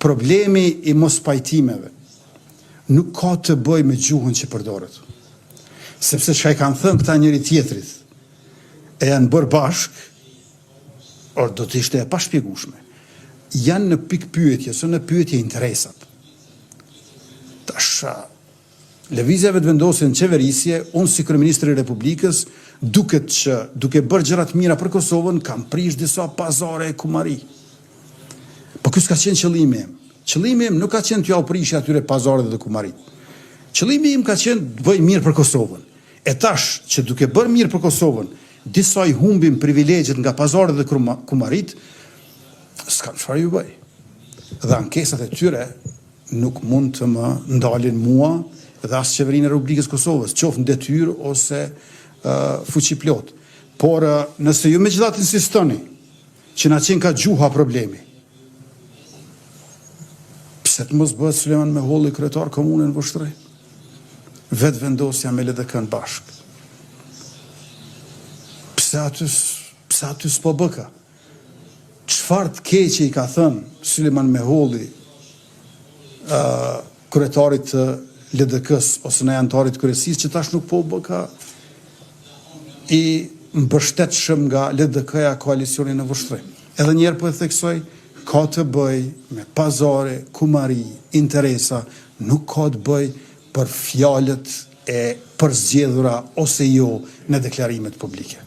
Problemi i mospajtimeve nuk ka të bëjë me gjuhën që përdoret. Sepse çka i kanë thënë këta njëri tjetrit e janë bërë bashkë, or do të ishte e pashpjegueshme. Janë në pikëpyetje, ose në pyetje interesat. Tash Lëvizja Vetëvendosje në qeverisje, unë si kryeministër i Republikës, duket që duke bërë gjëra të mira për Kosovën, kam prish disa pazare e kumari. Po ky s'ka qenë qëllimi im. Qëllimi im nuk ka qenë t'jua prish atyre pazaret dhe kumaritë. Qëllimi im ka qenë të bëj mirë për Kosovën. E tash që duke bërë mirë për Kosovën, disa i humbin privilegjet nga pazaret dhe kumaritë, s'kam çfarë ju bëj. Dhe ankesat e tyre nuk mund të më ndalin mua dhe as Qeverinë e Republikës së Kosovës, qoftë në detyrë ose fuqiplotë. Por nëse ju megjithatë insistoni që na qenka gjuha problemi, pse të mos bëhet Sulejman Meholli kryetar komune në Vushtrri? Vetëvendosja me LDK-në bashkë. Pse aty, pse aty s'po bëka? Çfarë të keqe i ka thënë Sylejman Meholli kryetarit të LDK-së ose ndonjë anëtarit të kryesisë që tash nuk po u bëka i mbështetshëm nga LDK-ja koalicioni në Vushtrri. Edhe një herë po e theksoj, ka të bëjë me pazare, kumari, interesa, nuk ka të bëjë për fjalët e përzgjedhura ose jo në deklarimet publike.